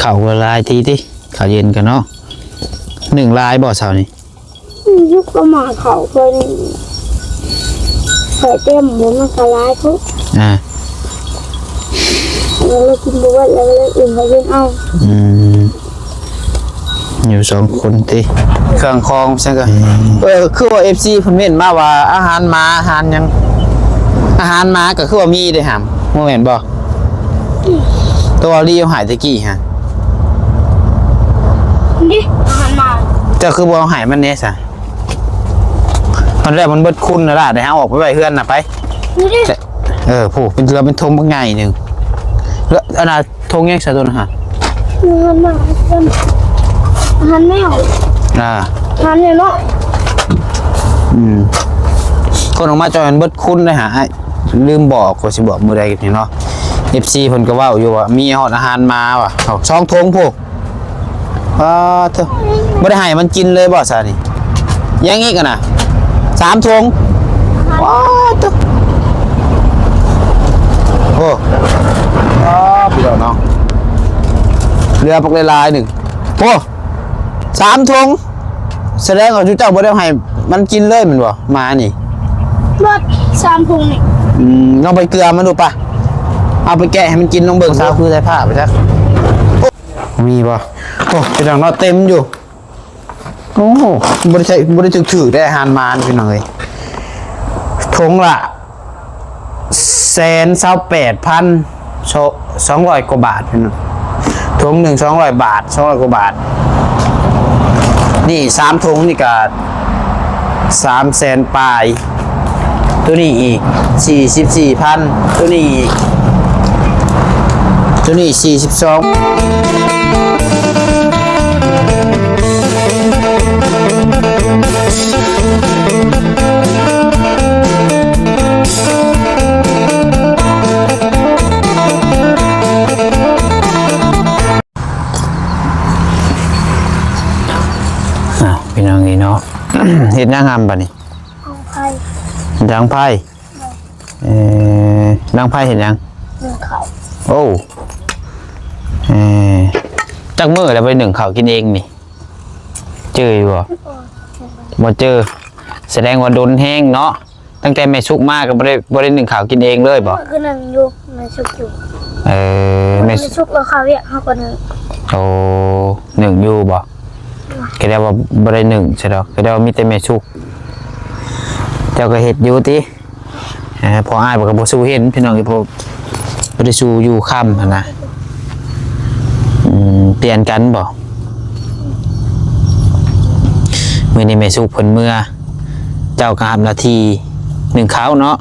ເຂົ້າກໍຫຼາຍທີຕິ ເຂົ້າເຢັນກັນເນາະ. ໜຶ້ງຫຼາຍບໍ່ເຊົ້ານີ້? ອືມ ຍຸກປະມານເຂົ້າເພິ່ນ ເຂົ້າເຕັມບໍ່ ມັນກໍຫຼາຍໂພດ. ອ່າ ແລ້ວເລີຍກິນບໍ່ເບິດ ແລ້ວເລີຍອື່ນເຂົາກິນເອົາ. ອືມ ຢູ່ສອງຄົນຕິ ເຄື່ອງຂອງຊັ້ນກໍ. ອືມ ເອີ ຄືວ່າເອັຟຊີເພິ່ນເມັ້ນມາວ່າອາຫານໝາ ອາຫານຫຍັງ ອາຫານໝາກໍຄືວ່າມີເດ້ຫຳ ບໍ່ແມ່ນບໍ່? ໂຕເວົ້າລີຢູ່ໃຫ້ຕະກີ້ຫະ ນີ້ອາຫານໝາ ເຈົ້າຄືບໍ່ເອົາໃຫ້ມັນແດ່ຊະ? ມັນແລ້ວມັນເບິດຄຸນແລ້ວລະ ໄດ້ຫາອອກໄປໄວ້ເຮືອນນະໄປ. ນີ້ເດ້ ເອີ ຜູ້ເປັນເຮືອເປັນຖົງບັກໃຫຍ່ໜຶ່ງ ແລ້ວອັນນ່າ ຖົງຫຍັງຊະໂຕນະຫະ? ອາຫານໝາ ອາຫານແມວ ອ່າ ອາຫານແມວເນາະ. ອືມ ຄົນອອກມາຈອຍມັນເບິດຄຸນເດ້ຫາ ອ້າຍລືມບອກ ວ່າຊິບອກມື້ໃດນີ້ເນາະ. ເອັຟຊີເພິ່ນກໍເວົ້າຢູ່ວ່າມີຮອດອາຫານໝາວ່າ ເອົາສອງຖົງພຸ້ນ. ປາດໂທ້ ບໍ່ໄດ້ໃຫ້ມັນກິນເລີຍບໍ່ຊະນີ້? ຍັງອີກຫັ້ນນະ ສາມຖົງ. ປາດໂທ້ ໂອ້ ປາດ ພີ່ນ້ອງເນາະ ເຫຼືອບັກຫຼາຍໆໜຶ່ງ ໂອ້ ສາມຖົງ. ສະແດງວ່າເຈົ້າບໍ່ໄດ້ໃຫ້ມັນກິນເລີຍແມ່ນບໍ່ ໝານີ້? ເບິດສາມຖົງນີ້. ອືມ ລອງໄປເກືອມັນດູປະ ເອົາໄປແກະໃຫ້ມັນກິນ ລອງເບິ່ງ. ສາວຄືໃສ່ຜ້າໄປຊະ. ມີບໍ່? ໂອ້ ພີ່ນ້ອງເນາະ ເຕັມຢູ່. ໂອ້ ບໍ່ໄດ້ໃຊ້ ບໍ່ໄດ້ຖືກໆ ໄດ້ອາຫານໝານີ້ ພີ່ນ້ອງເອີຍ. ຖົງລະແສນຊາວແປດພັນສອງຮ້ອຍກວ່າບາດ ພີ່ນ້ອງ. ຖົງໜຶ່ງສອງຮ້ອຍບາດ ສອງຮ້ອຍກວ່າບາດ. ນີ້ສາມຖົງນີ້ກະສາມແສນປາຍ. ໂຕນີ້ອີກສີ່ສິບສີ່ພັນ ໂຕນີ້ອີກ ໂຕນີ້ສີ່ສິບສອງ. ອ້າວ ພີ່ນ້ອງເອີຍເນາະ ເຮັດຫຍັງຫຳບັດນີ້? ດັງໄຟ ດັງໄຟ. ເອີ ດັງໄຟເຮັດຫຍັງ? ໜຶ້ງເຂົ້າ. ໂອ້ ເອີ ຈັກມື້ແລ້ວບໍ່ໄດ້ໜຶ້ງເຂົ້າກິນເອງນີ້ ຈື່ຢູ່ບໍ່? ບໍ່ ບໍ່ຈື່. ສະແດງວ່າດົນແຮງເນາະ ຕັ້ງແຕ່ແມ່ສຸກມາກໍບໍ່ໄດ້ ບໍ່ໄດ້ໜຶ້ງເຂົ້າກິນເອງເລີຍບໍ່? ມື້ໜຶ່ງຢູ່ ແມ່ສຸກຢູ່. ເອີ ແມ່ ແມ່ສຸກລາວເຂົ້າວຽກ ເຮົາກໍໜຶ້ງ. ໂອ້ ໜຶ້ງຢູ່ບໍ່? ກໍໄດ້ວ່າບໍ່ໄດ້ໜຶ້ງຊະດອກ ກໍໄດ້ວ່າມີແຕ່ແມ່ສຸກ. ເຈົ້າກໍເຮັດຢູ່ຕິ? ເອີ ພໍ່ອ້າຍກໍບໍ່ສູ້ເຫັນ ພີ່ນ້ອງເອີຍ ບໍ່ ບໍ່ໄດ້ສູ້ຢູ່ຄ່ຳຫັ້ນນະ. ອືມ ປ່ຽນກັນບໍ່? ມື້ນີ້ແມ່ສຸກເພິ່ນເມືອ ເຈົ້າກໍຮັບໜ້າທີ່ໜຶ້ງເຂົ້າເນາະ.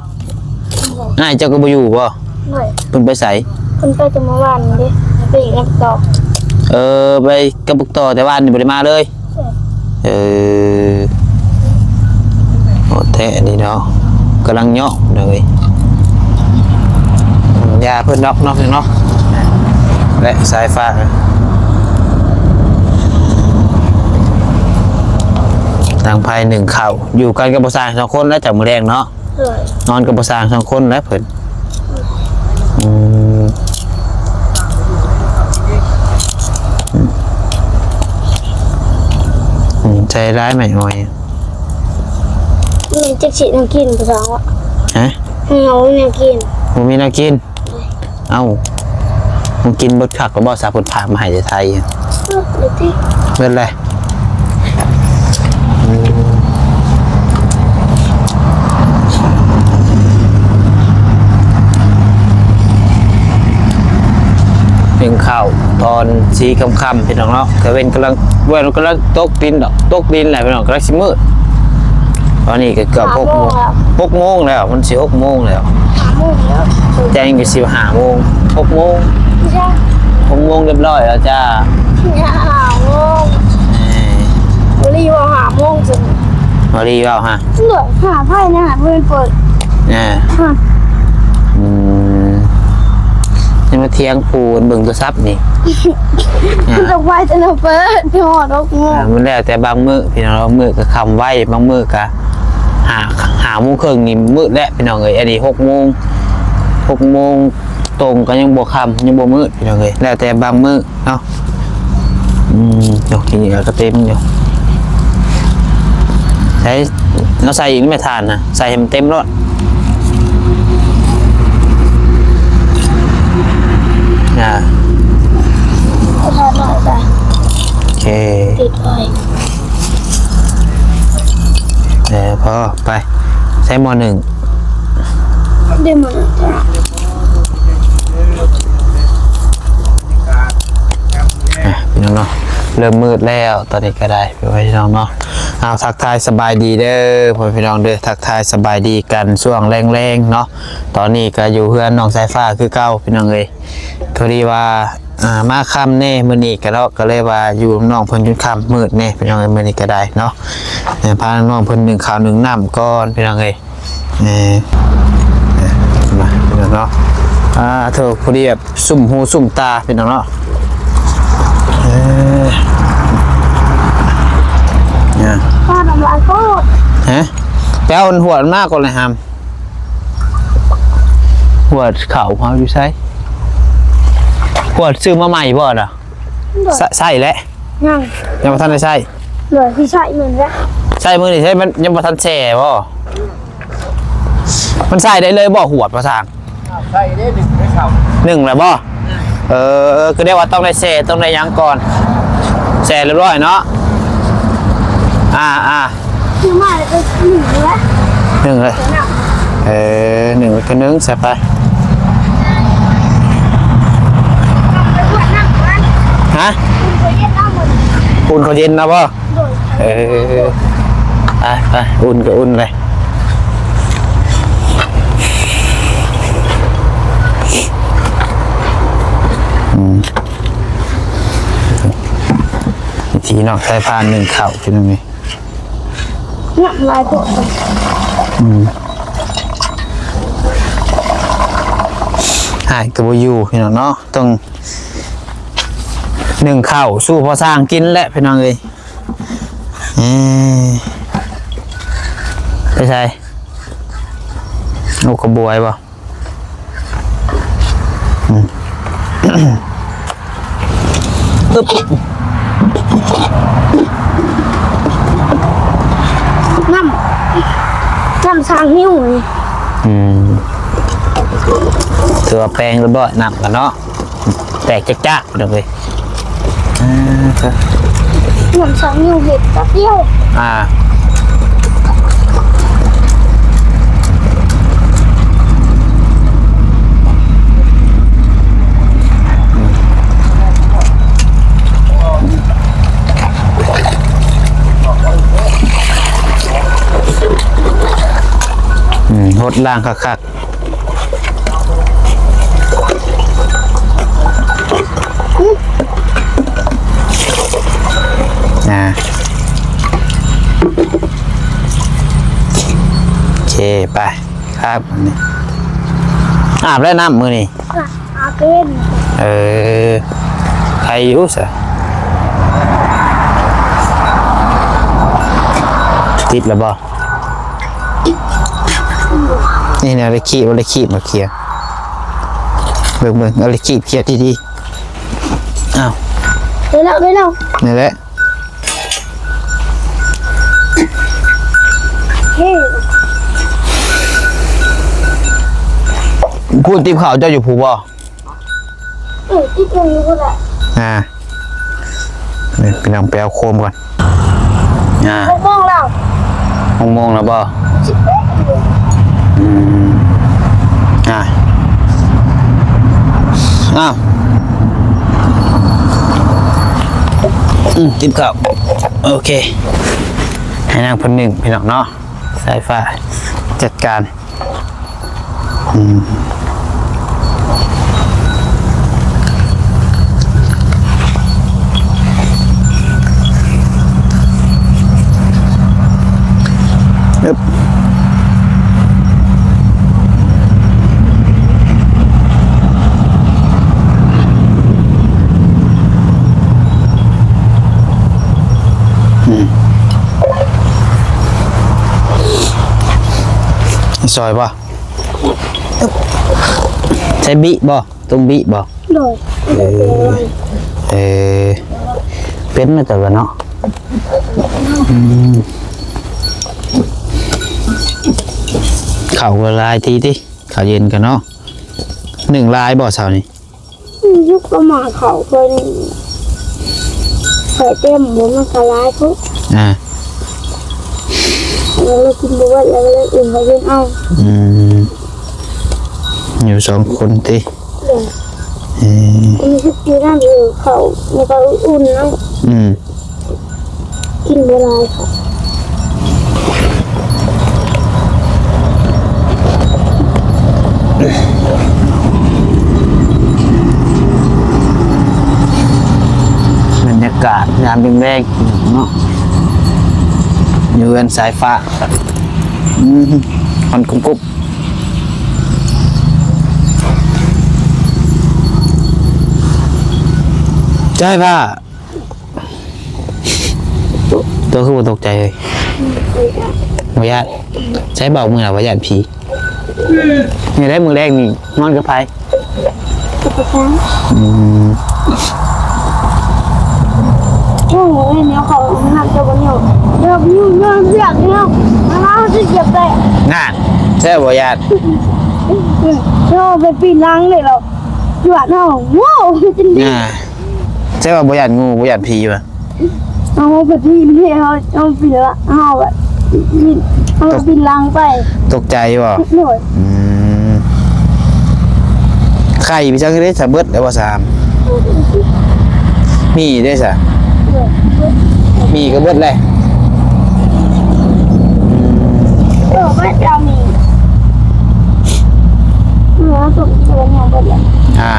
ອ້າຍເຈົ້າກໍບໍ່ຢູ່ບໍ່? ໂດຍ. ເພິ່ນໄປໃສ? ເພິ່ນໄປແຕ່ມື້ວານນີ້ເດ້ ໄປກັບບັກຕໍ່. ເອີ ໄປກັບບັກຕໍ່ ແຕ່ວານນີ້ບໍ່ໄດ້ມາເລີຍ? ໂດຍ. ເອີ ໂຫດແທ້ນີ້ເນາະ ກຳລັງເຍາະເລີຍ. ຢ່າເພິ່ນດອກເນາະ ເນາະ ແລະສາຍຟ້າ ດັງໄຟໜຶ້ງເຂົ້າ ຢູ່ກັນກັບພໍ່ຊ່າງສອງຄົນແລ້ວ ຈາກມື້ແລງເນາະ. ໂດຍ. ນອນກັບພໍ່ຊ່າງສອງຄົນແຫຼະເພິ່ນ. ອືມ ອືມ ໃສ່ຫຼາຍໄມ້ອ້ອຍ. ແມ່ນຈັກຊິແນວກິນ ພໍ່ຊ່າງວະ? ຮະ? ເຮົາບໍ່ມີແນວກິນ. ບໍ່ມີແນວກິນ? ເອົ້າ ມັນກິນເບິດຄັກແລ້ວບໍ່? ສາເພິ່ນພາມາໃຫ້ແຕ່ໄທ. ເບິດແລ້ວຕິ? ເບິດແລ້ວ. ອືມ ໜຶ້ງເຂົ້າຕອນສີ່ຄ່ຳໆ ພີ່ນ້ອງເນາະ ຕາເວັນກຳລັງ ເວັນກຳລັງຕົກດິນດອກ ຕົກດິນແຫຼະພີ່ນ້ອງ ກຳລັງຊິມືດ. ຕອນນີ້ກໍເກືອບຫົກໂມງ ຫົກໂມງແລ້ວ ມັນຊິຫົກໂມງແລ້ວ ຫ້າໂມງແລ້ວ ແຈ້ງກໍຊິຫ້າໂມງ ຫົກໂມງ ຫົກໂມງຮຽບຮ້ອຍແລ້ວຈ້າ ຫ້າໂມງ. ເອີ ບໍ່ໄດ້ວ່າຫ້າໂມງຊັ້ນ ບໍ່ໄດ້ເວົ້າຮະ ເຫຼືອຫາໄຜນະ ບໍ່ແມ່ນເປີດ ເອີ ຮະ ອືມ ຍັງມາຖຽງຜູ້ເບິ່ງໂທລະສັບນີ້ ເອີ ມັນຕ້ອງໄວແຕ່ເນາະ ເປີດຮອດຫົກໂມງ. ອ່າ ມັນແລ້ວແຕ່ບາງມື້ພີ່ນ້ອງ ບາງມື້ກໍຄ່ຳໄວ ບາງມື້ກໍຫ້າ ຫ້າໂມງເຄິ່ງນີ້ມືດແລ້ວພີ່ນ້ອງເອີຍ. ອັນນີ້ຫົກໂມງ ຫົກໂມງຕົງກໍຍັງບໍ່ຄ່ຳ ຍັງບໍ່ມືດພີ່ນ້ອງເອີຍ ແລ້ວແຕ່ບາງມື້ເນາະ. ອືມ ໂອເຄ ກໍເຕັມຢູ່. ໃສ່ ເອົາໃສ່ອີກແມ່ ຖ່ານນະ ໃສ່ໃຫ້ມັນເຕັມໂລດ. ອ່າ ເອົາຖ່ານໜ້ອຍໄປ. ໂອເຄ ຕິດໄວ້. ເອີ ພໍ ໄປ ໃສ່ໝໍ້ໜຶ້ງ. ໄດ້ໝໍ້ໜຶ້ງ. ອ່ະ ພີ່ນ້ອງເນາະ ເລີ່ມມືດແລ້ວຕອນນີ້ກໍໄດ້ ພີ່ນ້ອງເນາະ. ເອົາ ທັກທາຍສະບາຍດີເດີ ພໍ່ແມ່ພີ່ນ້ອງເດີ ທັກທາຍສະບາຍດີກັນຊ່ວງແລງໆເນາະ. ຕອນນີ້ກໍຢູ່ເຮືອນນ້ອງສາຍຟ້າຄືເກົ່າ ພີ່ນ້ອງເອີຍ. ພໍດີວ່າ ອ່າ ມາຄ່ຳແດ່ມື້ນີ້ກໍເນາະ ກໍເລີຍວ່າຢູ່ນຳນ້ອງເພິ່ນຈົນຄ່ຳມືດແດ່ພີ່ນ້ອງເອີຍ. ມື້ນີ້ກໍໄດ້ເນາະ ເອີ ພານ້ອງເພິ່ນໜຶ້ງເຂົ້າໜຶ້ງນ້ຳກ່ອນພີ່ນ້ອງເອີຍ. ເອີ ມາພີ່ນ້ອງເນາະ ອ່າ ໂທ້ ພໍດີແບບຊຸ່ມຫູຊຸ່ມຕາພີ່ນ້ອງເນາະ. ເອີ ອ່າ ປ້ານນ້ຳລາຍໂພດ. ຮະ ໄປເອົາອັນຫວດມາກ່ອນເລີຍຫຳ. ຫວດເຂົ້າເຮົາຢູ່ໃສ? ຫວດຊື້ມາໃໝ່ບໍ່ນະ? ໂດຍ ໃຊ້ ໃຊ້ແລ້ວ? ຍັງ ຍັງບໍ່ທັນໄດ້ໃຊ້. ໂດຍ ຊິໃຊ້ມື້ນີ້ແຫຼະ. ໃຊ້ມື້ນີ້ໃຊ້ ມັນຍັງບໍ່ທັນແຊ່ບໍ່? ມັນໃຊ້ໄດ້ເລີຍບໍ່ ຫວດພໍ່ຊ່າງ? ໃຊ້ເດ້ ໜຶ້ງໄດ້ເຂົ້າ ໜຶ້ງແລ້ວບໍ່? ເອີ ກໍເລີຍວ່າຕ້ອງໄດ້ແຊ່ ຕ້ອງໄດ້ຫຍັງກ່ອນ ແຊ່ຮຽບຮ້ອຍເນາະ. ອ່າ ອ່າ ຊື້ມາແລ້ວກໍໜຶ້ງເລີຍ ໜຶ້ງເລີຍ. ເອີ ໜຶ້ງກໍໜຶ້ງຊະໄປ. ຮະ? ອຸ່ນເຂົ້າເຢັນເອົາບໍ່? ໂດຍ ເອີ ໄປ ໄປ ອຸ່ນກໍອຸ່ນເລີຍ. ອືມ ວິທີນ້ອງສາຍຟ້າໜຶ້ງເຂົ້າ ພີ່ນ້ອງເອີຍ. ນ້ຳລາຍໂພດ. ອືມ ອ້າຍກໍບໍ່ຢູ່ ພີ່ນ້ອງເນາະ ຕ້ອງໜຶ້ງເຂົ້າສູ່ພໍ່ຊ່າງກິນແຫຼະ ພີ່ນ້ອງເອີຍ. ເອີ ໄປໃສ? ໂອ້ ຂະບວຍບໍ່? ອືມ ອຶບ ນ້ຳ ນ້ຳຊ່າງຫິ້ວນີ້. ອືມ ຖືວ່າແປງຮຽບຮ້ອຍ ນ້ຳກັນເນາະ. ແຕກຈາກໆ ພີ່ນ້ອງເອີຍ. ອ່າ ນ້ຳຊ່າງຫິ້ວເຮັດແປັບດຽວ. ອ່າ ອືມ ຫົດລ້າງຄັກໆ. ອ່າ ໂອເຄ ໄປ ຄັບ ອັນນີ້ ອາບແລ້ວນ້ຳມື້ນີ້? ອາບເປັນ. ເອີ ໄຄຢູ່ຊະ. ຕິດແລ້ວບໍ່? ນີ້ນະ ໄດ້ຄີບ ໄດ້ຄີບມາເຄຍ ເບິ່ງໆ ເອົາໄດ້ຄີບເຄຍດີໆ. ອ້າວ ໄດ້ແລ້ວ ໄດ້ແລ້ວ ນີ້ແຫຼະ. ເຮີ້ຍ ພຸ້ນຕິບເຂົ້າເຈົ້າຢູ່ພູ່ບໍ່? ເອີ ຕິດເຂົ້າຢູ່ພຸ້ນແຫຼະ. ອ່າ ນີ້ພີ່ນ້ອງໄປເອົາໂຄມກ່ອນ. ອ່າ ຫົກໂມງແລ້ວ ຫົກໂມງແລ້ວບໍ່? ສິບແປດໂມງ. ອືມ ອ່າ ອ້າວ ອືມ ຕິບເຂົ້າ. ໂອເຄ ໃຫ້ນາງເພິ່ນໜຶ້ງ ພີ່ນ້ອງເນາະ ສາຍຟ້າຈັດການ. ອືມ ອຶບ ອືມ ໃສ່ບໍ່? ໃສ່ບິບໍ່? ຕ້ອງບິບໍ່? ໂດຍ ເອີ ເອີ ເອີ ປັນນະ ແຕ່ວ່າເນາະ ອືມ ເຂົ້າກໍຫຼາຍທີຕິ ເຂົ້າເຢັນກັນເນາະ ໜຶ້ງຫຼາຍບໍ່ເຊົ້ານີ້? ອືມ ຢູ່ກັບໝາເຂົາເພິ່ນ ຂ້ອຍເຕັມບໍ່ ມັນກໍຫຼາຍໂພດ ອ່າ ແລ້ວເຮົາກິນບໍ່ເບິດ ແລ້ວເຮົາເອົາ ອືມ ຢູ່ສອງຄົນຕິ ໂດຍ ເອີ ມີສຸກີນຳ ເອີ ເຂົ້າມັນກໍອຸ່ນເນາະ ອືມ ກິນບໍ່ຫຼາຍ ບັນຍາກາດຍາມແລງໆເນາະ ຢູ່ເຮືອນສາຍຟ້າ ອືມ ຄວັນກຸບໆ ໃຈວ່າ ໂຕຄືບໍ່ຕົກໃຈເລີຍ? ບໍ່ຢ້ານ. ໃສເວົ້າມື້ນະວ່າຢ້ານຜີ? ອືມ ນີ້ແຫຼະ ມື້ແລງນີ້ນອນກັບໃຜ? ກັບພໍ່. ອືມ ໂອ້ຍ ແນວເຂົາຫ້າມເຈົ້າບໍ່ແນວ ແນວຢູ່ ແນວວຽກແນວ ມາ ມາຊິເກັບໄດ້ ນັ້ນ ແທ້ບໍ່ຢ້ານ? ເຮົາໄປປີນຫຼັງເດ້ລາວ ຢູ່ບ້ານເຮົາ ໂອ້ ຈົນດີ ອ່າ ແຕ່ວ່າບໍ່ຢ້ານງູ ບໍ່ຢ້ານຜີຫວາ? ເຮົາໄປປີນເດ້ ເຮົາ ເຮົາປີນລະ ເຮົາແບບ ເຮົາປີນຫຼັງໄປ. ຕົກໃຈບໍ່? ໂດຍ. ອືມ ໄຂ່ໄປຈັ່ງໃດ ສະເບິດແລ້ວບໍ່ສາມ? ມີເດ້ສະ? ໂດຍ ມີກໍເບິດແຫຼະ. ເອີ ເບິດແລ້ວມີ ເອີ ສົມ ເອີ ເບິດແລ້ວ ອ່າ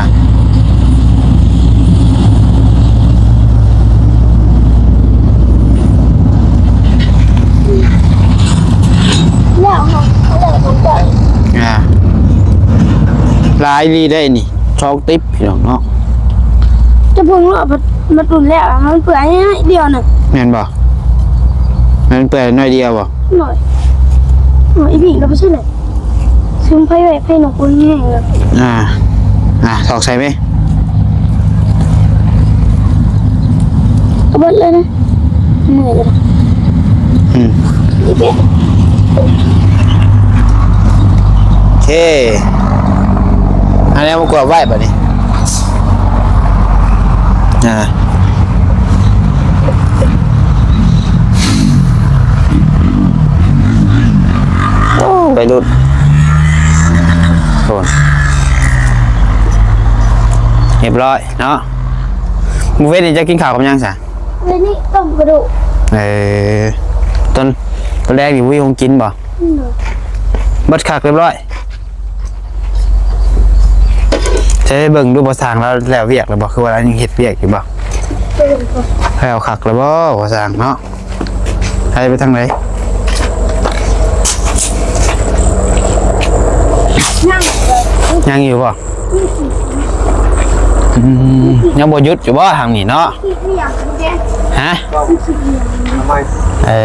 ແລ້ວເນາະ ແລ້ວເນາະ ອ່າ ຫຼາຍອີ່ຫຼີໄດ໋ນີ້ ສອງຕິບ ພີ່ນ້ອງເນາະ ຈະເບິ່ງເນາະ ມັນ ມັນຕຸນແລ້ວ ມັນເປື່ອຍໜ້ອຍດຽວໜຶ່ງ ແມ່ນບໍ່? ມັນເປື່ອຍໜ້ອຍດຽວບໍ່? ໜ້ອຍ ໜ້ອຍອີ່ຫຼີກໍບໍ່ໃຊ່ແຫຼະ ຊຶມໄຟໄວ້ ໄຟນົກຄົນແຮງເລີຍ ອ່າ ອ່າ ຖອກໃສ່ໄໝ? ເອົາເບິດເລີຍນະ ເມື່ອຍເລີຍ ອືມ ອີເປະ ໂອເຄ ອັນນີ້ເອົາມາກວດໄວ້ບາດນີ້ ອ່າ ໂອ້ ໄປລຸ້ນ ໂອ້ ຮຽບຮ້ອຍເນາະ. ມື້ເວັນນີ້ເຈົ້າກິນເຂົ້າກັບຫຍັງຊະ? ມື້ນີ້ຕົ້ມກະດູກ ເອີ ຕອນ ຕອນແລງນີ້ບໍ່ມີຂອງກິນບໍ່? ອືມ ເບິດຄັກຮຽບຮ້ອຍ ໃຊ້ເບິ່ງດູ ພໍ່ຊ່າງລາວແລ້ວວຽກແລ້ວບໍ່? ຄືວ່າລາວຍັງເຮັດວຽກຢູ່ບໍ່? ໄປເບິ່ງກ່ອນ ແລ້ວຄັກແລ້ວບໍ່ພໍ່ຊ່າງເນາະ? ໃຫ້ໄປທາງໃດ? ຍັງ ຍັງຢູ່ບໍ່? ອືມ ຍັງບໍ່ຢຸດຢູ່ບໍ່ທາງນີ້ເນາະ? ຮະ? ເອີ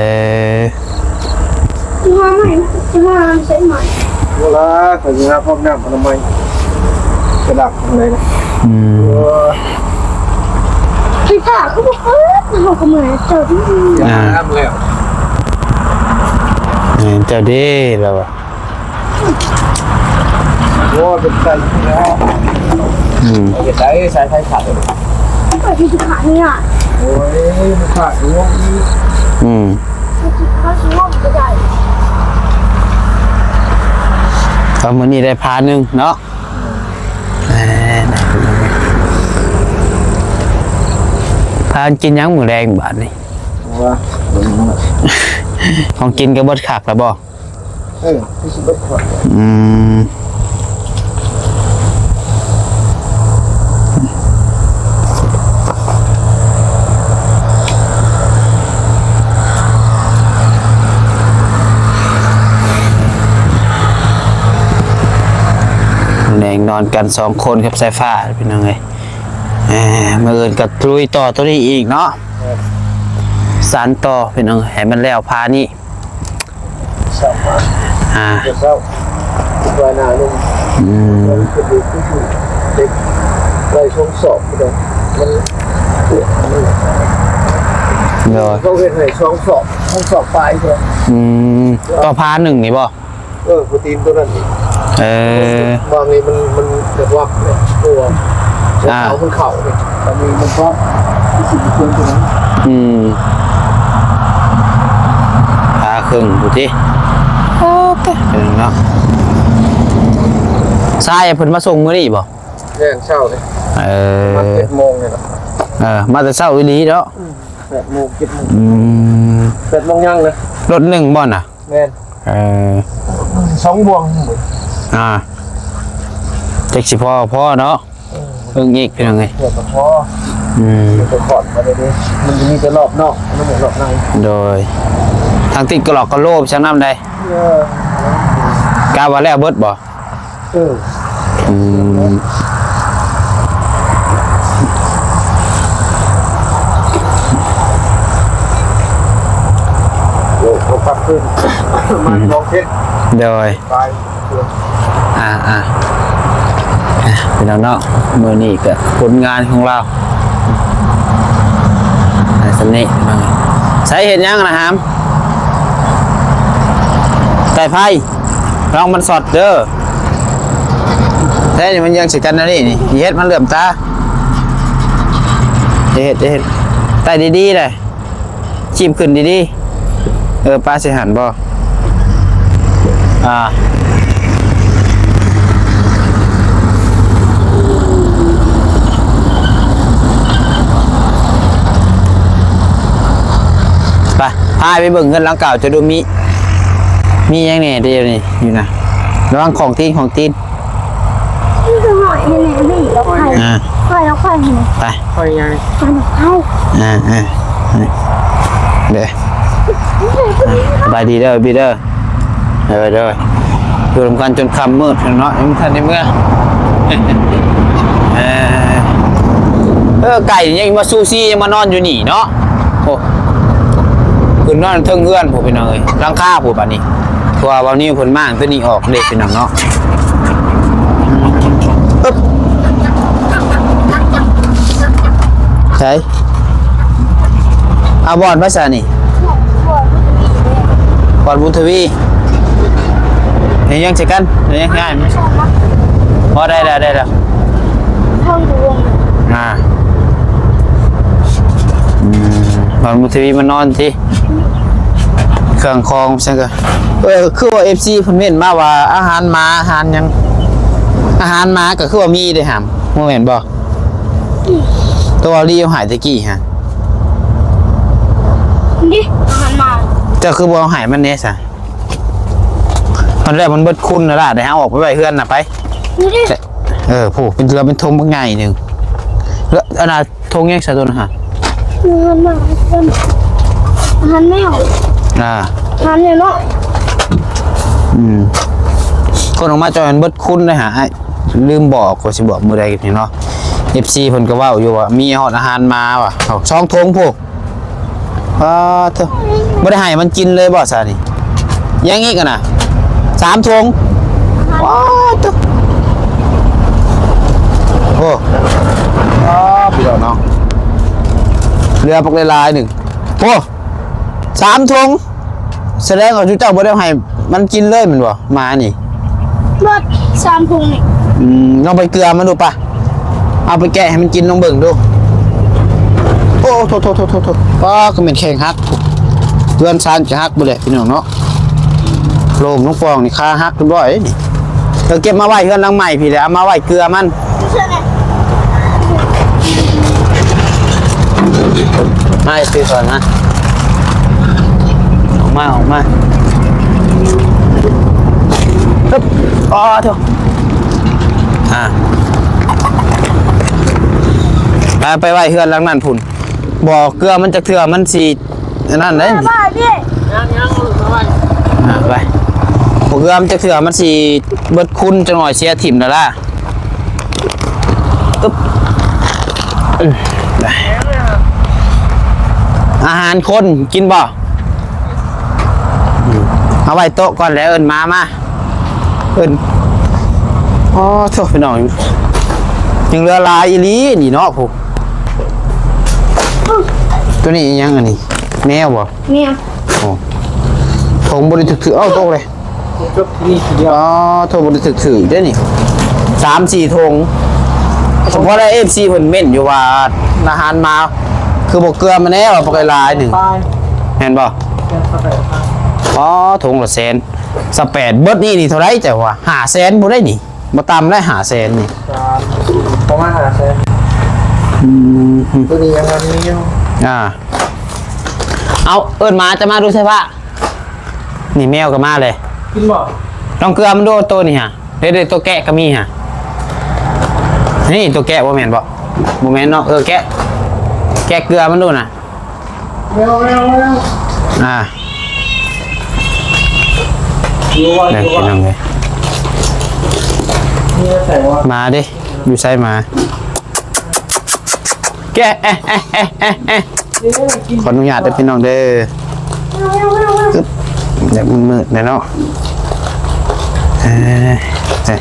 ຊິຫາໃໝ່ ຊິຫາໃສ່ໃໝ່ ບໍ່ລະ ຂ້ອຍຊິຫາພວກນ້ຳອະນາໄມ ໄປດັກທາງໃດນະ? ອືມ ໂອ້ຍ ໄຟຟ້າຄືບໍ່ເປີດ ເຮົາກໍເມື່ອຍເຈົ້າຕິ ອ່າ ນ້ຳແລ້ວ ແມ່ນເຈົ້າເດ້ລາວວ່າ ໂອ້ຍ ເປັນໄຟແລ້ວ ອືມ ເຮັດໄດ້ສາຍໄຟຂາດ ໄປທີ່ສຸຂະນີ້ນະ ໂອ້ຍ ຂາດຢູ່ ອືມ ເອົາ ມື້ນີ້ໄດ້ພາໜຶ່ງເນາະ ເອີ ພາກິນຫຍັງມື້ແລງບາດນີ້? ວ່າ ຂອງກິນກໍເບິດຄັກແລ້ວບໍ່? ເອີ ຄືຊິເບິດຄັກ ອືມ ແລງນອນກັນສອງຄົນກັບສາຍຟ້າ ພີ່ນ້ອງເອີຍ ເອີ ມື້ອື່ນກໍລຸຍຕໍ່ຕົວນີ້ອີກເນາະ ເອີ ສານຕໍ່ ພີ່ນ້ອງ ໃຫ້ມັນແລ້ວພານີ້ ເຊົ້າມາ ອ່າ ເຊົ້າ ວ່າໜ້າໜຶ່ງ ອືມ ເປັນເດັກທີ່ເດັກໄດ້ຊົງສອບ ມັນ ໂດຍ ເຂົາເຮັດໃຫ້ສອງສອບ ສອງສອບປາຍເທື່ອ ອືມ ຕໍ່ພາໜຶ່ງນີ້ບໍ່? ເອີ ໂປຣຕີນຕົວນັ້ນອີກ ເອີ ບາງນີ້ມັນ ມັນຈະວັບເນຍ ຕົວ ອ່າ ເຂົາມັນເຂົ້າເນຍ ອັນນີ້ມັນກໍ ອືມ ພາເຄິ່ງພຸ້ນຕິ ໂອ້ ເປັນເນາະ ຊາຍເພິ່ນມາສົ່ງມື້ນີ້ບໍ່? ແມ່ນ ເຊົ້ານີ້ ເອີ ປະມານເຈັດໂມງນີ້ແຫຼະ ເອີ ມາແຕ່ເຊົ້າອີ່ຫຼີເນາະ ອືມ ແປດໂມງ ເຈັດໂມງ ອືມ ແປດໂມງຍັງເລີຍ ລົດໜຶ່ງບໍ່ນະ? ແມ່ນ ເອີ ສອງບ່ວງ ອ່າ ຈັກຊິພໍ ພໍເນາະ ເອີ ເບິ່ງອີກ ພີ່ນ້ອງເອີຍ ເພື່ອກໍພໍ ອືມ ມັນກໍຂອດມາເດ້ ມັນຈະມີແຕ່ລອບນອກ ມັນບໍ່ລອບໃນ ໂດຍ ທາງຕິດກໍຫຼອກກະໂລບຊັ້ນນຳໃດ ເອີ ກະວ່າແລ້ວເບິດບໍ່? ເອີ ອືມ ໂອ້ ເຂົາປັບຂຶ້ນ ປະມານສອງເຊັນ ໂດຍ ປາຍ ອ່າ ອ່າ ອ່າ ພີ່ນ້ອງເນາະ ມື້ນີ້ກະຜົນງານຂອງລາວ ອ່າ ສ່ຳນີ້ພີ່ນ້ອງ ໃສເຮັດຫຍັງນະຫາມ? ໄຕ່ໄຟ ລອງມັນຊັອດເດີ ແທ້ນີ້ມັນເຍືອງໃສ່ກັນແນວນີ້ນີ້ ເຮັດມັນເຫຼື້ອມຕາ ເຮັດ ເຮັດ ໄຕ່ດີໆເດ້ ຈີບຂຶ້ນດີໆ ເອີ ປາຊິຫັນບໍ່? ອ່າ ໄປ ພາໄປເບິ່ງເຮືອນຫຼັງເກົ່າເຈົ້າດູ ມີ ມີຫຍັງແດ່ດຽວນີ້ຢູ່ນະ ລະວັງຂອງຕີນ ຂອງຕີນ ນີ້ຄືຫອຍນີ້ ນີ້ດອກໄຂ່ ອ່າ ຫອຍດອກໄຂ່ນີ້ ໄປ ຫອຍຫຍັງ ຫອຍດອກໄຂ່ ອ່າ ອ່າ ເດີ ອ່າ ສະບາຍດີເດີ ບີເດີ ເດີ ເດີ ຢູ່ນຳກັນຈົນຄ່ຳມືດເນາະ ຍັງບໍ່ທັນໄດ້ເມືອ ເອີ ເອີ ໄກ່ຍັງມາຊູຊີ ຍັງມານອນຢູ່ນີ້ເນາະ ໂອ້ ຂຶ້ນນອນເທິງເຮືອນພຸ້ນ ພີ່ນ້ອງເອີຍ ຫຼັງຄາພຸ້ນບາດນີ້ ເພາະວ່າບ່າວນິວເພິ່ນມ້າງຕົວນີ້ອອກເດ້ ພີ່ນ້ອງເນາະ ອຶບ ໃສ ເອົາບ່ອນໄປໃສນີ້ ບ່ອນບຸນທະວີ ເຮັດຫຍັງໃສ່ກັນ ເຮັດຫຍັງ ພໍໄດ້ແລ້ວ ໄດ້ແລ້ວ ອ່າ ອືມ ບ່ອນບຸນທະວີມານອນຕິ ເຄື່ອງຂອງຊັ້ນກະ ເອີ ຄືວ່າເອັຟຊີເພິ່ນເມັ້ນມາວ່າອາຫານໝາ ອາຫານຫຍັງ ອາຫານໝາກະຄືວ່າມີເດ້ຫາມ ບໍ່ແມ່ນບໍ່? ໂຕເອົາລີເອົາໃຫ້ຕະກີ້ຫະ ນີ້ ອາຫານໝາ ເຈົ້າຄືບໍ່ເອົາໃຫ້ມັນແດ່ຊະ? ມັນແລ້ວມັນເບິດຄຸນແລ້ວລະ ໄດ້ຫາອອກໄປໄວ້ເຮືອນນະ ໄປ ນີ້ເດ້ ເອີ ຜູ້ ເປັນເຮືອ ເປັນຖົງບັກໃຫຍ່ໜຶ່ງ ແລ້ວອັນນ່າ ຖົງຫຍັງຊະໂຕນະຫະ? ອາຫານໝາ ອາຫານແມວ ອ່າ ອາຫານແມວເນາະ ອືມ ຄົນອອກມາຈອຍມັນເບິດຄຸນເດ້ຫາ ອ້າຍ ລືມບອກ ວ່າຊິບອກມື້ໃດນີ້ເນາະ ເອັຟຊີເພິ່ນກໍເວົ້າຢູ່ວ່າມີຮອດອາຫານໝາວ່າ ເອົາ ສອງຖົງພຸ້ນ ປາດໂທ້ ບໍ່ໄດ້ໃຫ້ມັນກິນເລີຍບໍ່ຊະນີ້? ຍັງອີກຫັ້ນນະ ສາມຖົງ ປາດໂທ້ ໂອ້ ປາດ ພີ່ນ້ອງເນາະ ເຫຼືອບັກຫຼາຍໆໜຶ່ງ ໂອ້ ສາມຖົງ ສະແດງວ່າເຈົ້າບໍ່ໄດ້ໃຫ້ມັນກິນເລີຍແມ່ນບໍ່ ໝານີ້? ເບິດສາມຖົງນີ້ ອືມ ລອງໄປເກືອມັນດູປະ ເອົາໄປແກະໃຫ້ມັນກິນ ລອງເບິ່ງດູ ໂອ້ ໂທ້ໆໆໆ ປາດ ຄືແມ່ນແຂ້ງຫັກ ເຮືອນຊານຈະຫັກເບິດແຫຼະ ພີ່ນ້ອງເນາະ ໂລມລົງປ່ອງນີ້ ຂາຫັກເປັນຮ້ອຍເດ້ນີ້ ເອີ ເກັບມາໄວ້ເຮືອນຫຼັງໃໝ່ພີ້ແຫຼະ ເອົາມາໄວ້ເກືອມັນ ມາ ເອັຟຊີ ກ່ອນມາ ອອກມາ ອອກມາ ຮຶບ ອໍ ໂທ້ ອ່າ ໄປ ໄປໄວ້ເຮືອນຫຼັງນັ້ນພຸ້ນ ບໍ່ເກືອມັນຈັກເທື່ອ ມັນຊິອັນນັ້ນເດ້ ອ່າ ໄປ ບໍ່ເກືອມັນຈັກເທື່ອ ມັນຊິເບິດຄຸນ ຈັກໜ້ອຍເສຍຖິ້ມແລ້ວລະ. ອຶບ ອືມ ໄດ້ ອາຫານຄົນກິນບໍ່? ອືມ ເອົາໄວ້ໂຕະກ່ອນ ແລ້ວເອີ້ນໝາມາ ເອີ້ນ ອໍ ໂທ້ ພີ່ນ້ອງ ຍັງເຫຼືອຫຼາຍອີ່ຫຼີນີ້ເນາະ ຜູ້ ຕົວນີ້ອີ່ຫຍັງອັນນີ້? ແມວບໍ່? ແມວ. ໂອ້ ຖົງບໍ່ໄດ້ຖືກໆ ເອົ້າ ຕົກເລີຍ. ຈົບທີ່ນີ້ທີດຽວ. ອໍ ໂທ ບໍ່ໄດ້ຖືກໆເດ້ນີ້ ສາມສີ່ຖົງ. ສະເພາະໄດ້ເອັຟຊີເພິ່ນເມັ້ນຢູ່ວ່າ ອາຫານໝາຄືບໍ່ເກືອມາແດ່ ວ່າບໍ່ໄດ້ຫຼາຍໜຶ່ງ ແມ່ນບໍ່? ອໍ ຖົງລະແສນ ຊາວແປດ ເບິດນີ້ນີ້ເທົ່າໃດເຈົ້າວ່າ? ຫ້າແສນບໍ່ໄດ້ນີ້ ບໍ່ຕ່ຳໄດ້ຫ້າແສນນີ້ ປະມານຫ້າແສນ. ອືມ ຕົວນີ້ຍັງມີຢູ່. ອ່າ ເອົາ ເອີ້ນໝາຈະມາດູໃສ່ພະ. ນີ້ແມວກໍມາເລີຍ ກິນບໍ່? ລອງເກືອມັນດູໂຕນີ້ຫະ. ເດ້ໆ ໂຕແກະກໍມີຫະ. ນີ້ໂຕແກະບໍ່ແມ່ນບໍ່? ບໍ່ແມ່ນເນາະ. ເອີ ແກະ ແກະເກືອມັນດູນະ. ແມວ ແມວ ແມວ. ອ່າ ຢູ່ວ່າ ເດີ ຢູ່ວ່າ ພີ່ນ້ອງເອີຍ ນີ້ໃສ່ວ່າ ໝາເດ້ ຢູ່ໃສໝາ? ແກະ ແອະ ແອະ ແອະ ແອະ ແອະ. ຂໍອະນຸຍາດເດີພີ່ນ້ອງເດີ. ອຶບ ຢາກມືດໆແດ່ເນາະ. ເອີ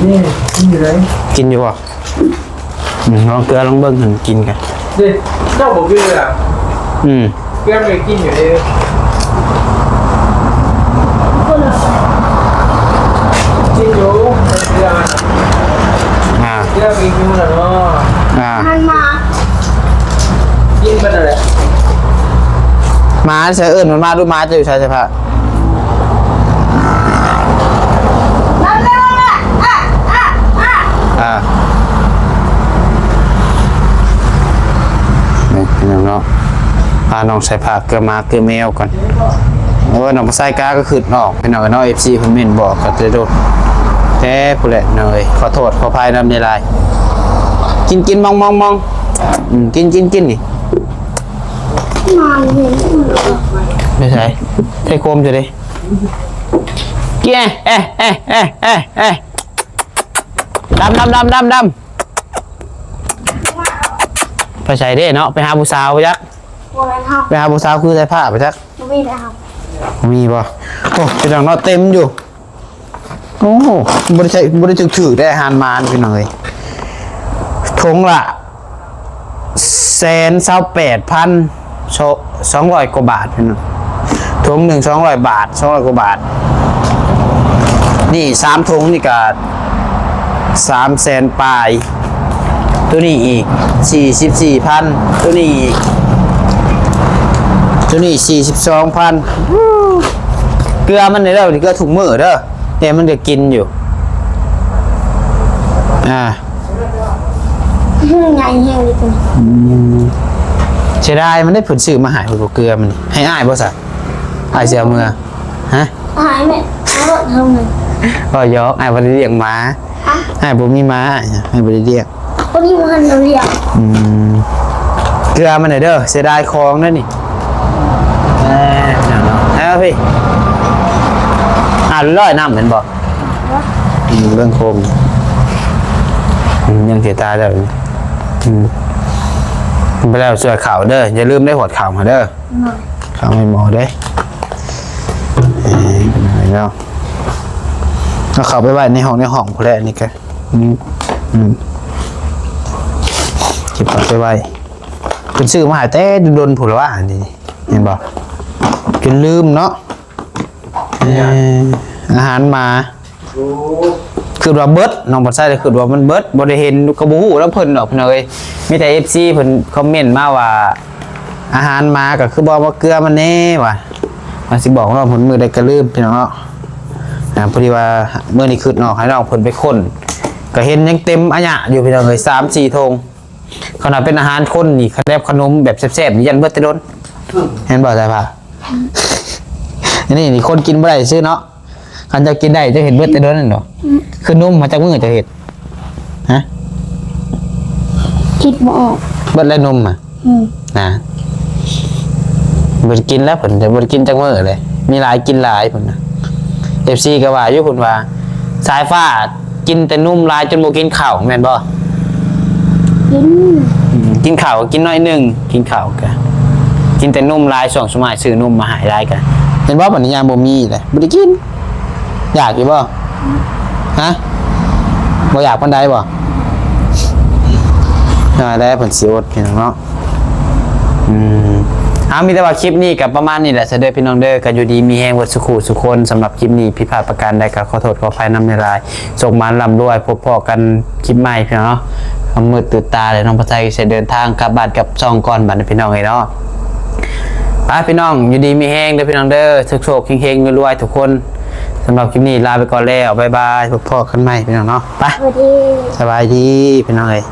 ນີ້ກິນຢູ່ເລີຍ ກິນຢູ່ບໍ່? ອືມ ລອງເກືອລອງເບິ່ງຫັ້ນ ກິນກັນ. ເດ້ ເຈົ້າບໍ່ເກືອ? ອືມ ເກືອໄປກິນຢູ່ເດ້. ກິນຢູ່ ເກືອ ອ່າ ເກືອໄປກິນແລ້ວເນາະ. ອ່າ ມັນມາ ກິນໄປນັ້ນແຫຼະ. ໝາໃສ ເອີ້ນມັນມາດູ ໝາຈະຢູ່ໃສ ໃສພະ? ອ່າ ນີ້ພີ່ນ້ອງເນາະ ພານ້ອງໃສ່ຜ້າເກືອໝາເກືອແມວກ່ອນ. ໂອ້ຍ ນ້ອງປາໄຊກາກໍຄຶດອອກ ພີ່ນ້ອງເນາະ. ເອັຟຊີເພິ່ນເມັ້ນບອກກໍຈະໂດນແທ້ພຸ້ນແຫຼະນ້ອງເອີຍ. ຂໍໂທດຂໍອະໄພນຳຫຼາຍໆ. ກິນໆ ມອງໆ ອືມ ກິນໆ ກິນນີ້. ມາເຫັນ ໄປໃສ? ໃສ່ໂຄມຢູ່ເດ້. ກິນ ເອ ເອ ເອ ເອ ເອ ເອ. ດຳ ດຳ ດຳ ດຳ ດຳ. ໄປໃສເດ້ເນາະ? ໄປຫາຜູ້ສາວໄປຈັກ. ບໍ່ແມ່ນເຮົາ ໄປຫາຜູ້ສາວຄືໃສ່ຜ້າໄປຈັກ. ບໍ່ມີແລ້ວ ບໍ່ມີບໍ່? ໂອ້ ພີ່ນ້ອງເນາະ ເຕັມຢູ່. ໂອ້ ບໍ່ໄດ້ໃຊ້ ບໍ່ໄດ້ຖືກໆ ໄດ້ອາຫານໝານ ພີ່ນ້ອງເອີຍ. ຖົງລະ ແສນຊາວແປດພັນສອງຮ້ອຍກວ່າບາດພີ່ນ້ອງ. ຖົງໜຶ່ງສອງຮ້ອຍບາດ ສອງຮ້ອຍກວ່າບາດ. ນີ້ສາມຖົງນີ້ກະສາມແສນປາຍ. ໂຕນີ້ອີກສີ່ສິບສີ່ພັນ ໂຕນີ້ອີກ ໂຕນີ້ສີ່ສິບສອງພັນ. ເກືອມັນນີ້ເດີ ເກືອທຸກມື້ເດີ. ແຕ່ມັນກໍກິນຢູ່ ອ່າ ໃຫຍ່ແຮງເລີຍຕົວນີ້. ອືມ ເສຍດາຍມັນໄດ້ ເພິ່ນຊື້ມາໃຫ້ ເພິ່ນບໍ່ເກືອມັນ. ໃຫ້ອ້າຍບໍ່ຊະ? ອ້າຍຊິເອົາເມືອ ຮະ? ອ້າຍແມ່ ເອົາໂລດເຮົາເງິນ. ບໍ່ ຢອກ ອ້າຍບໍ່ໄດ້ລ້ຽງໝາ. ຮະ? ອ້າຍບໍ່ມີໝາ ອ້າຍ ອ້າຍບໍ່ໄດ້ລ້ຽງ. ຄົນທີ່ບໍ່ທັນໄດ້ລ້ຽງ. ອືມ ເກືອມັນແດ່ເດີ ເສຍດາຍຂອງເດີນີ້. ເອີ ເອົາພີ່ ອ່າ ຮ້ອຍນ້ຳແມ່ນບໍ່? ອືມ ເບິ່ງໂຄມ ອືມ ຍັງເສຍຕາເຈົ້າຢູ່. ອືມ ໄປແລ້ວຊ່ວຍເຂົ້າເດີ ຢ່າລືມໄດ້ຫວດເຂົ້າຫັ້ນເດີ. ເຂົ້າໃຫ້ໝໍເດ້. ເອີ ເປັນຫຍັງເນາະ ເອົາເຂົ້າໄປໄວ້ໃນຫ້ອງ ໃນຫ້ອງພຸ້ນແຫຼະ ອັນນີ້ກະ ອືມ ອືມ ເກັບເຂົ້າໄປໄວ້. ເພິ່ນຊື້ມາໃຫ້ແຕ່ດົນໆ ພຸ້ນລະວ່າ ອັນນີ້ ເຫັນບໍ່? ຈົນລືມເນາະ. ເອີ ອາຫານໝາ ໂອ້ ຄິດວ່າເບິດ ນ້ອງປາໄຊຄິດວ່າມັນເບິດ ບໍ່ໄດ້ເຫັນ ກໍບໍ່ຮູ້ນຳເພິ່ນດອກພີ່ນ້ອງເອີຍ. ມີແຕ່ເອັຟຊີເພິ່ນຄອມເມັນມາວ່າ ອາຫານໝາກໍຄືບໍ່ມາເກືອມັນແດ່ວ່າ ວ່າຊິບອກນ້ອງເພິ່ນ ມື້ໃດກໍລືມ ພີ່ນ້ອງເນາະ. ອ່າ ພໍດີວ່າມື້ນີ້ຄິດອອກ ໃຫ້ນ້ອງເພິ່ນໄປຄົ້ນ ກໍເຫັນຍັງເຕັມອາຍະຢູ່ ພີ່ນ້ອງເອີຍ ສາມສີ່ຖົງ. ຂະໜາດເປັນອາຫານຄົນນີ້ ຂະແໜບຂະໜົມແບບແຊບໆນີ້ ຢ້ານເບິດແຕ່ດົນ. ເຫັນບໍ່ ສາຍຟ້າ? ອັນນີ້ນີ້ຄົນກິນບໍ່ໄດ້ຊື່ເນາະ. ຄັນເຈົ້າກິນໄດ້ ເຈົ້າເຮັດເບິດແຕ່ໂດນນັ້ນດອກ. ອືມ ຄືນົມຫາຈັກມື້ເຈົ້າເຮັດ? ຮະ? ຄິດບໍ່ອອກ. ເບິດແລ້ວນົມຫະ? ອືມ ນະ ບໍ່ໄດ້ກິນແລ້ວເພິ່ນ ບໍ່ໄດ້ກິນຈັກມື້ເລີຍ. ມີຫຼາຍກິນຫຼາຍເພິ່ນນະ. ເອັຟຊີກໍວ່າຢູ່ ເພິ່ນວ່າ ສາຍຟ້າກິນແຕ່ນົມຫຼາຍຈົນບໍ່ກິນເຂົ້າ ແມ່ນບໍ່? ກິນ ອືມ ກິນເຂົ້າກໍກິນໜ້ອຍໜຶ່ງ ກິນເຂົ້າກໍກິນແຕ່ນົມຫຼາຍ. ຊ່ວງສະໄໝຊື້ນົມມາໃຫ້ຫຼາຍກໍ ເຫັນບໍ່? ບັດນີ້ຍາມບໍ່ມີແຫຼະ ບໍ່ໄດ້ກິນ. ຢາກຢູ່ບໍ່? ຮະ? ບໍ່ຢາກປານໃດບໍ່? ນັ້ນແຫຼະ ເພິ່ນຊິອົດ ພີ່ນ້ອງເນາະ. ອືມ ເອົາ ມີແຕ່ວ່າຄລິບນີ້ກໍປະມານນີ້ແຫຼະຊະເດີພີ່ນ້ອງເດີ ກໍຢູ່ດີມີແຮງເບິດສູ່ຄູ່ສູ່ຄົນ. ສຳລັບຄລິບນີ້ຜິດພາດປະການໃດກໍຂໍໂທດຂໍອະໄພນຳຫຼາຍໆ. ໂຊກໝານລ່ຳລວຍ ພົບພໍ້ກັນຄລິບໃໝ່ພີ່ນ້ອງເນາະ. ຄຳມືດຕື່ນຕາແລ້ວ ນ້ອງປະໄຊຊິເດີນທາງກັບບ້ານກັບຊ່ອງກ່ອນບັດນີ້ພີ່ນ້ອງເອີຍເນາະ. ໄປພີ່ນ້ອງ ຢູ່ດີມີແຮງເດີພີ່ນ້ອງເດີ ໂຊກໆເຮງໆລວຍໆທຸກຄົນ. ສຳລັບຄລິບນີ້ລາໄປກ່ອນແລ້ວ ບາຍບາຍ ພົບພໍ້ກັນໃໝ່ພີ່ນ້ອງເນາະ. ໄປ ສະບາຍດີ ສະບາຍດີພີ່ນ້ອງເອີຍ.